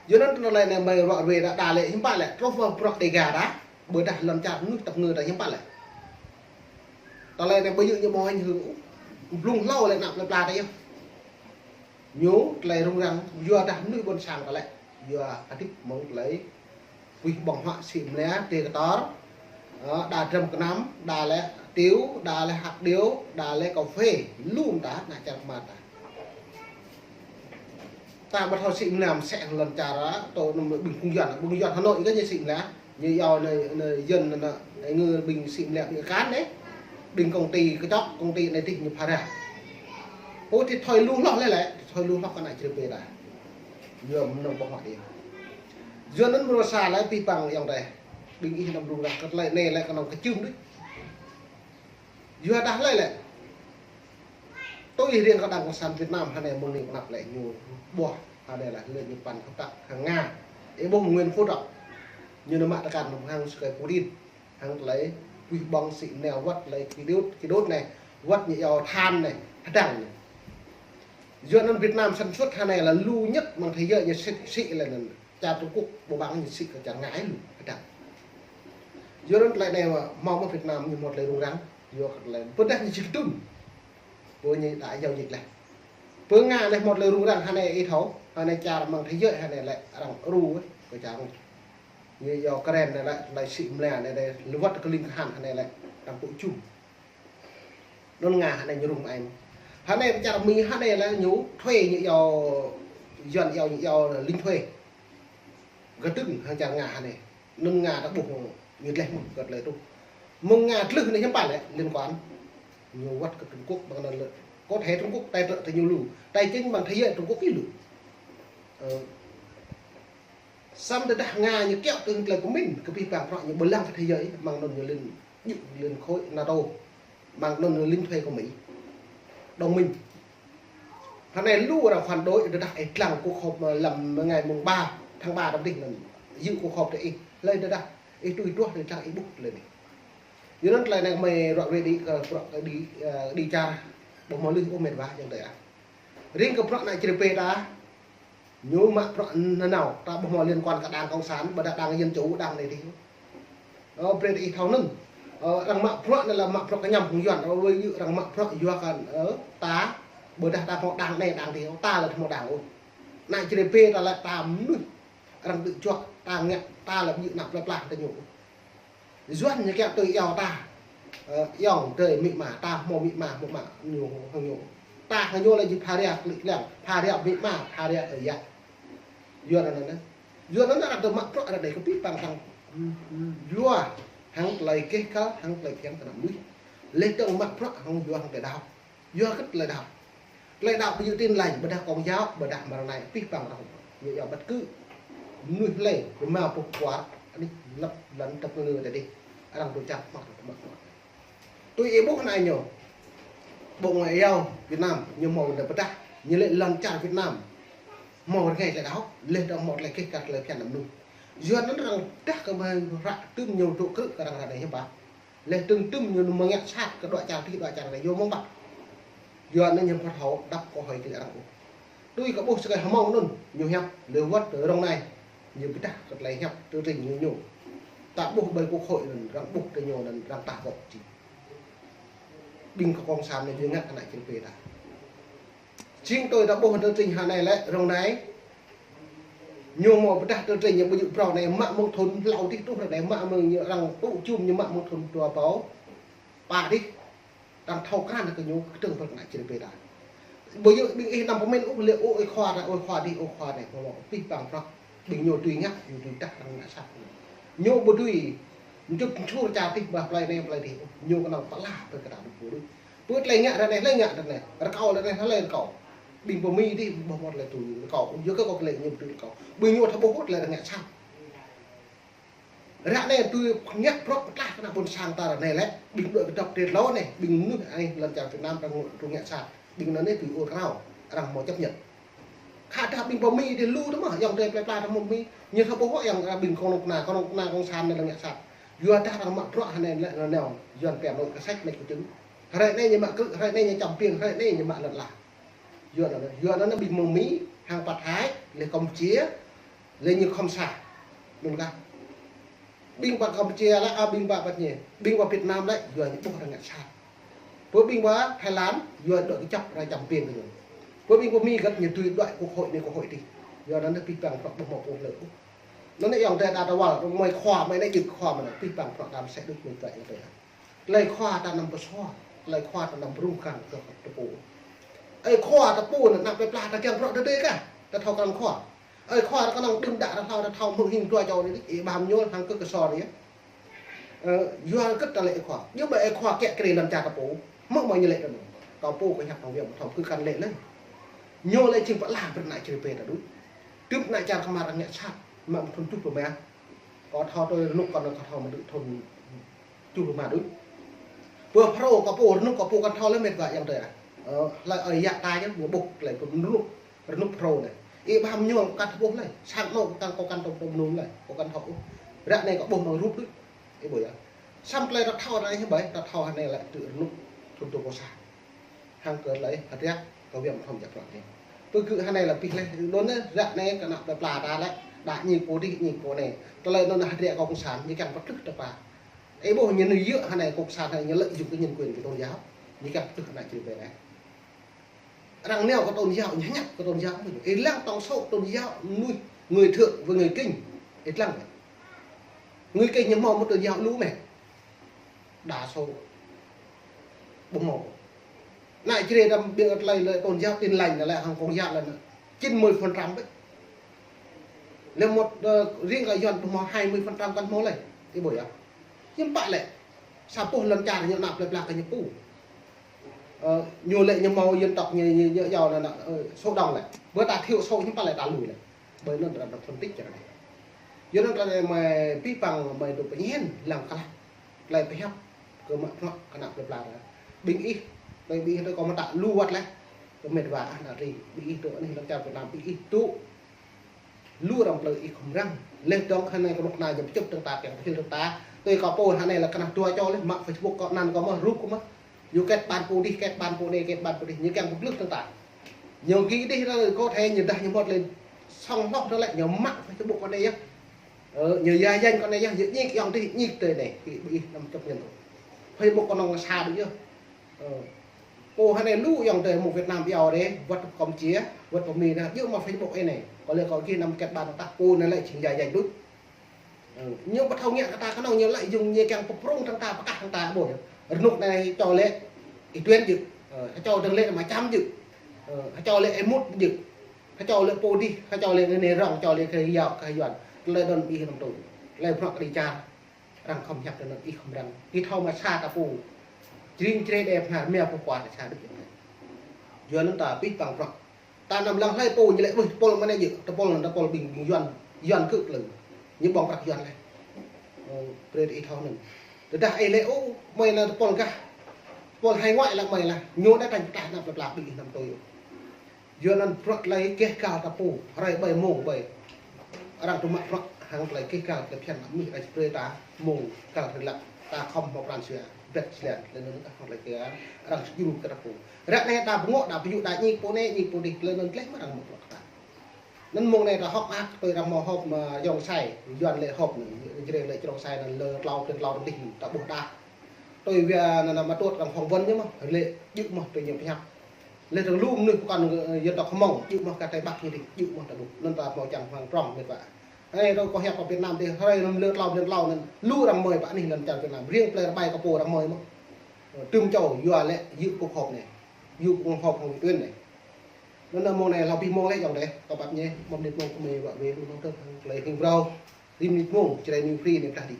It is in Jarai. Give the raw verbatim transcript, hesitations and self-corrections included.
Yua anŭn tơlơi anai mơi ruă ruê đa, đa lĕ hiư̆m pă lĕ, truh mơ̆ng bruă Dega đa, ƀôdah lŏn čar mơnuih tơpă ngă ta hiư̆m pă lĕ. Tơlơi anai ƀu djơ̆ ñu ƀu hăng hơ̆, blung hlâo lĕ anăp lĕ pla ta yơh. Ñu tơlơi rŭng răng, yua dah mơnuih ƀôn sang ta lĕ, yua hơdip mơ̆ng tơlơi puih ƀơ̆ng huă sĭ mlia, tê kơtor, ơ, đa drăm kơnăm, đa lĕ hạt tiêu, đa lĕ hạt điều, đa lĕ cà phê, lu mơta, ană čar kơmơi ta. Ta ƀu thâo sĭ mlia mơsĕ lŏn čar, tơ anŭn ƀing phung Yuan, ƀing Yuan Hà Nội kơ ñu sĭ mlia, ñu yua anai, anai Yuan anai, anai ngư ƀing sĭ mlia ƀing kăn anai, ƀing công ty kơčŏk, công ty anai tih ñu phara. Ơ, tih thoi lu hloh lĕ lĕ, tih thoi lu hloh kơ ană čar pê ta. Yua mơnơ̆ng ƀơ̆ng huă đih. Yua anŭn mơ̆ sa lĕ pih păng yŏng tơi. Ƀing ih anăm rŭng răng kơ tơlơi anai lĕ kơnơ̆ng kơčŭm đih. Yua dah lĕ lĕ. Tui riêng kơ Đảng Cộng sản Việt Nam hơnai mơ̆ng anai pơ anăp lĕ ñu ƀuh hơnai lĕ lĕ ñu păn kơpă hăng Nga. Ih ƀuh Nguyễn Phú Trọng. Ñu nao mă tơkan hăng sơkai Putin. Hăng tơlơi puih ƀơ̆ng sĭ mlia wơ̆t tơlơi khí đốt, khí đốt anai, wơ̆t ñu yua than anai, hơdăng anai. Yua anŭn Việt Nam sản xuất hơnai lĕ lu nhất mơ̆ng thế giới ñu sĭ, sĭ lĕ anŭn. Čar Trung Quốc ƀu ƀăng ñu sĭ kơ čar Nga lu hơdăng. Yua anŭn tơlơi anai mơ̆, hmâo mơ̆ Việt Nam ñu hmâo tơlơi rŭng răng, yua kơ tơlơi. Pơdah ñu čih tŭm. Pơ ñu đa yua ñu lĕ. Pơ Nga anai hmâo tơlơi rŭng răng hơnai ih thâo, hơnai čar mơ̆ng thế giới hơnai lĕ arăng ru, ơ, kơ čar ñu. Ñu yua Ukraine anai lĕ, tơlơi sĭ mlia anai lĕ, lu wơ̆t kơ ling kơ han hơnai lĕ, arăng tŭ čum. Anŭn Nga hơnai ñu rŭng ai. Hơnai čar Mi hơnai lĕ ñu thuê ñu yua, Yuan yua ñu yua lính thuê. Gơdưng hăng čar Nga hơnai. Anŭn Nga ta ƀuh ñu gleh mơ̆n kơ tơlơi truh. Mơ̆ng Nga tlưh anai hiư̆m pă lĕ liên quan. Ñu wơ̆t kơ Trung Quốc ƀăng anŭn lĕ. Có thể Trung Quốc tài trợ tơ ñu lu. Tài chính ƀăng thế giới Trung Quốc ih lu. Ơ. Samơ̆ tơdah Nga ñu kiaŏ tui tơlơi pơmĭn kơ pih păng prŏ ñu ƀu lăng kơ thế giới, mơ̆ng anŭn ñu liên, ñu liên khối NATO, mơ̆ng anŭn ñu lính thuê kơ Mỹ. Đồng minh. Hơnai lu arăng phản đối, tơdah ih lăng cuộc họp, ơ, lăm ngày mùng ba tháng ba tơdơi anŭn, dự cuộc họp tơ ih, lơi tơdah ih tui truh, ih lăng ih ƀuh tơlơi anai. Yua anŭn tơlơi anai mơi ruă ruê đĭ kơ, kơ, kơ đĭ, ơ, đĭ čar, ƀu hmâo lui ôh met wa, yŏng tơi ah. Riêng kơ prŏ ană čar pê ta, ñu mă prŏ nanao, ta ƀu hmâo liên quan kơ Đảng Cộng sản, ƀôdah Đảng Dân Chủ, Đảng anai tih. Ơ, brơi ih thâo anŭn. Ơ, arăng mă prŏ anai lĕ mă prŏ kơñăm phung Yuan, ơ, arăng mă prŏ yua kơ, ơ, ta, ƀôdah ta hmâo Đảng anai, Đảng tih, ta lĕ hmâo Đảng ôh. Ană čar pê ta lĕ ta mơnuih, arăng tŭ čuă, ta ngă, ta lĕ ƀu djơ̆ anăp plơi pla tơ ñu. Yuan ñu kiaŏ tui yua ta. Ơ, yŏng tơi amĭ ama, ta hmâo amĭ ama, hmâo ama ñu, hăng ñu. Ta hăng ñu lĕ či phara klĭ lăng, phara amĭ ama, phara ơi yă. Yua anŭn anai. Yua anŭn arăng tơ mă prŏ arăng đei kơ pih păng tăng. Yua hăng tơlơi keh kăl, hăng tơlơi phiăn kơ ană mơnuih. Lĕ tơ̆ng mă prŏ hăng yua hăng tơlơi đaŏ. Yua kơ tơlơi đaŏ. Tơlơi đaŏ ƀu djơ̆ Tin Lành, ƀôdah Công giáo, ƀôdah mơ̆ng anai, pih păng arăng. Ñu yua bất cứ mơnuih lĕ, ñu mă pơk kuar, anih lăp lăn tơp ngư tơdơi. Arăng tŭ čar hmăk tơmăk. Tui ih ƀuh anai ñu. Bộ Ngoại giao Việt Nam, ñu hmâo lĕ pơdah, ñu lĕ lŏn čar Việt Nam. Hmâo rơngai tơlơi đaŏ, lĕ dong hmâo tơlơi keh kăl tơlơi phiăn ană mơnuih. Yua anŭn arăng dah kơ mơ̆ng ră tơm ñu tŭ krư̆ kơ arăng ră anai hiư̆m pă. Lĕ tơm tơm ñu mơ̆ng ngă sat kơ dua čar tih dua čar anai yua mơ̆ng ƀă. Yua anŭn ñu pơthâo đăp kơ hơi kơ lĕ arăng ôh. Tui kơ ƀuh sơkai hmâo anŭn, ñu hiăp, lĕ wơ̆t rŏng anai. Ñu pơdah kơ tơlơi hiăp tơ tring ñu ñu. Ta ƀuh ƀơi quốc hội anŭn, arăng ƀuh tơ ñu anŭn, arăng tah kŏ či. Ƀing kơ cộng sản anai ñu ngă ană čar pê ta. Jing tui ta ƀuh tơ tring hơnai lĕ, rŏng anai. Ñu hmâo pơdah tơ tring ñu ƀu djơ̆ prŏ anai, mă mơ̆ng thŭn hlâo tih truh ră anai, mă mơ̆ng ñu arăng tŭ čum ñu mă mơ̆ng thŭn dua rơbâo pă tih. Arăng thâo krăn kơ ñu kơtơ̆ng pơr kơ ană čar pê ta. Ƀu djơ̆ ƀing ih anăm pơmĭn ôh lĕ ôh ơi khua ta, ơi khua tih, ơi khua anai, hmâo pih păng prŏ. Ƀing ñu tui ngă, ñu tui dah arăng ngă sat. Ñu ƀu tui, mčŭt mčur čar tih ƀah plơi anai plơi tih. Ñu kơnơ̆ng pơala pơkra đŭ pơrŭ. Pơ tơlơi ngă ră anai, tơlơi ngă ră anai. Rơkâo ră anai, tơlơi rơkâo. Ƀing pơ Mi tih ƀu hmâo tơlơi tui rơkâo. Yua kơ kơ tơlơi ñu ƀu tui rơkâo. Ƀing ñu thâo ƀuh tơlơi arăng ngă sat. Ră anai tui ngă prŏ pơtlaih kơ ană ƀôn sang ta ră anai lĕ. Ƀing đuaĭ kơdŏp tơlơi anai. Ƀing mơnuih anai lŏn čar Việt Nam arăng tui ngă sat. Ƀing anŭn anai tui ur krao. Arăng hmâo chấp nhận. Khă dah ƀing pơ Mi tih lu tơ mơ̆, yŏng tơi plơi pla tơ mơ̆ Mi. Ñu thâo ƀuh yŏng, ƀing kơnuk kơna, kơnuk kơna cộng sản anai lĕ ngă sat. Yua dah arăng mă prŏ hơnai lĕ anŭn anai, Yuan pia nội kơ sách mĕt kơ chứng. Hrơi anai ñu mă krư̆, hrơi anai ñu čăm piêng, hrơi anai ñu mă lŏn ala. Yua anŭn, yua anŭn ƀing mơ̆ng Mi, hăng Phat Hai, lĕ Campuchia, Lĕ ñu khŏm sa. Mơ̆n kah. Ƀing pơ Kampuchia lĕ, a, ƀing pơ păt ñu. Ƀing pơ Việt Nam lĕ, yua ñu ƀuh arăng ngă sat. Pơ ƀing pơ Thái Lan, yua dŏ kơčăp arăng čăm pin kơ ñu. Pơ ƀing pơ Mi găt ñu tui đuaĭ quốc hội anai quốc hội adih. Yua anŭn pih păng prŏk ƀu hmâo pô lĕ. Anŭn yơh ayŏng adơi đa tơwăl, mơi khua, mơi anai jing khua mơi anai, pih păng prŏk đam sĕ đuč mơi tơlơi ayŏng adơi. Tơlơi khua ta anăm pơsua, tơlơi khua ta anăm pơrŭng kăng kơ tơpô. Ơi khua tơpô anŭn anăp plơi pla ta kiăng prŏk tơdơi kah, ta thâo kăng khua. Ơi khua ta kơnơ̆ng đưm đă ta thâo, ta thâo mơ̆ng hing dua čô anai, ih ƀăm ñu hăng kơ kơsor anai. Ơ, yua kơ tơlơi ơi khua. Ñu ƀơi ơi khua kiăng kri lŏn čar tơpô. Mơ̆ mơi ñu lĕ tơnŭn. Kâo pô kơ hiăp tơngan Việt Nam thâo kơ kăn lĕ lĕ. Ñu lĕ jing pơala brơi ană čri pê ta đuč. Tŭ ană čar kơmar ngă sat, mă thun tŭ pơmah. Kâo thâo tui rơnŭk kâo anŭn kâo thâo mơ̆ thun tŭ pơmah đuč. Pơ Phrô kâo pô rơnŭk kâo pô kăn thâo lĕ met wa ayŏng adơi ah. Ơ, hlơi ơi yă ta ñu, ñu ƀuh tơlơi pơ rơnŭk. Rơnŭk Phrô anai. Ih ƀăm ñu kăt ƀuh lĕ. Sang anô̆ kâo kăn, kâo kăn tŏm tŏm num lĕ. Kâo kăn thâo ôh. Ră anai kâo ƀuh mơ̆ng rup đuč. Ih ƀuh yơh. Samơ̆ tơlơi ta thâo anai hiư̆m ƀai, ta thâo hơnai lĕ tŭ rơnŭk thun tŭ pô sa. Hăng kơ tơlơi hơdră kơ Việt Nam thâo jak prăk anai. Pơ gơ̆ hơnai lĕ pih lĕ, đôn anai, ră anai kơ ană plơi pla ta lĕ, đa ñu pô adih, ñu pô anai. Tơlơi anŭn hơdră kơ cộng sản, ñu kiăng pơtlưh tơpă. Ih ƀuh ñu nư yơh hơnai cộng sản hơnai ñu lợi dụng kơ nhân quyền kơ tôn giáo. Ñu kiăng pơtlưh ană čri pê anai. Arăng nao kơ tôn giáo, ñu hiăp kơ tôn giáo mơ̆n. Ih lăng tổng số tôn giáo mơnuih, người Thượng với người Kinh. Ih lăng. Người Kinh ñu hmâo một tôn giáo lu mĕ. Đa số ƀu hmâo. Ană čri đam ƀing tơlơi lĕ tôn giáo Tin Lành lĕ hăng Công giáo lĕ chín mươi phần trăm bĕ. Lĕ một, ơ, riêng kơ Yuan ƀu hmâo hai mươi phần trăm kăn hmâo lĕ. Ih ƀuh yơh. Hiư̆m pă lĕ. Sa boh lŏn čar ñu anăp plơi pla kơ ñu pô. Ơ, ñu lĕ ñu hmâo dân tộc ñu, ñu, ñu yua anŭn, ơ, số đông lĕ. Ƀơi ta thiểu số hiư̆m pă lĕ ta lui lĕ. Ƀơi anŭn ta đa phân tích čar anai. Yua anŭn tơlơi anai mơi pih păng mơi dŏ pơñen lăng klah. Tơlơi pơhiăp kơ mă prăk kơ ană plơi pla ta. Ƀing ih, tơlơi ƀing ih tơlơi kâo mơta lu wơ̆t lĕ. Kơ met wa ah ană ri, ƀing ih dŏ anih lŏn čar Việt Nam, ƀing ih dŏ lu arăng plơi ih khŏm răng. Lĕ dŏng hơnai kơnuk kơna ñu pơčŭt tơ̆ng ta, kiăng pơhil tơ̆ng ta. Tui kâo pô hơnai lĕ kơnah dua čô lĕ, mă Facebook kâo anăn kâo mơ̆, rup kâo mơ̆. Ñu kết bạn pô adih, kết bạn pô anai, kết bạn pô adih. Ñu kiăng pơblưh tơ̆ng ta. Ñu gih adih lĕ kâo thâo ñu dah ñu mơ̆t lĕ song hloh tơ̆ng lĕ ñu mă Facebook kâo anai yơh. Ơ, ñu ya yang kâo anai yơh, ñu ñik ayŏng adih, ñik tơlơi anai. Ih, ih anăm chấp nhận. Facebook kâo anŭn sa đuč yơh. Ơ. Pô hơnai lu ayŏng adơi mơ̆ng Việt Nam iâu rai, wơ̆t pơ Kampuchia, wơ̆t pơ Mi anai, yua mă Facebook anai. Kâo lĕ kâo gih anăm kết bạn ta, pô anai lĕ jing ya yang đuč. Ơ, ñu ƀu thâo ngă kơ ta kơnơ̆ng ñu lĕ jing ñu kiăng pơprŭng tơ̆ng ta, pơkah tơ̆ng ta ƀuh. Rơnŭk anai čô lĕ Y Tuyến djơ̆. Ơ, čô dơ̆ng lĕ Ama Čăm djơ̆. Ơ, čô lĕ Y Mut djơ̆. Čô lĕ pô adih, čô lĕ anai rong, čô lĕ kơ yua kơ Yuan. Tơlơi anŭn ih anăm tui. Tơlơi prăk kơ đi čar. Arăng khŏm hiăp tơnŭn ih khŏm răng. Ih thâo mă sa ta pô. Jring jre đe phnar mia pô kua ta sa đuč. Yua anŭn ta pih păng prăk. Ta anăm lăng hlơi pô ñu lĕ, ui, tơpul mơ̆ anai djơ̆, tơpul anŭn tơpul ƀing Yuan, Yuan kơ klư. Ñu ƀơ̆ng prăk Yuan lĕ. Ơ, brơi ih thâo anŭn. Tơdah ih lĕ, ô, mơi anai tơpul gah. Tơpul hải ngoại lĕ mơi lah. Ñu anai tañ ta anăp plơi pla ƀing ih anăm tui. Yua anŭn prăk tơlơi keh gal ta pô, hrơi ƀơi mông ƀơi. Arăng tŭ mă prăk hăng tơlơi keh gal tơlơi phiăn mă mih rai brơi ta mông gal hrơi lăp ta khŏm hmâo pran jua, bet jlan, lĕ anŭn kah hăng tơlơi keh gal, arăng sơjŭ kơ ta pô. Ră anai ta pơngŏ, ta pơyŭ, ta ñik pô anai, ñik pô adih, lĕ anŭn tleh mơ̆ arăng mă prăk ta. Anŭn mông anai ta họp ah, tui arăng hmâo họp mă Jrong Sai, Yuan lĕ hôp anŭn, Jre lĕ Jrong Sai anŭn lơ klâo, tơ̆ng klâo tơ̆ng adih, ta ƀuh đa. Tui wia anŭn, anŭn mă tuăt arăng phỏng vấn ñu mơ̆, lĕ djơ̆ mơ̆ tui ñu pơhiăp. Lĕ tơ̆ng lu mơnuih pơkŏn, ơ, dân tộc Hmông, djơ̆ mơ̆ kơ Tây Bắc ñu adih, djơ̆ mơ̆ ta ƀuh. Anŭn ta hmâo čang hmang prŏng met wa. Anai tui kâo hiăp kơ Việt Nam adih, hrơi anŭn lơ klâo, lơ klâo anŭn, lu arăng mơi pơ anih lŏn čar Việt Nam, riêng plơi Rơbai kâo pô arăng mơi mơ̆. Ơ, tơ̆m čô, yua lĕ djơ̆ cuộc họp anai. Djơ̆ cuộc họp hăng Y Tuyến anai. Anŭn mông anai hlâo abih mông lĕ ayŏng adơi, kâo pap ñe, mơ̆ng mơnit mông kơ mơi wă wê, mơ̆ng tơ̆ng hăng tơlơi hing phrâo. Rĭm mơnit mông, Jrai New Free anai pơdah đĭ.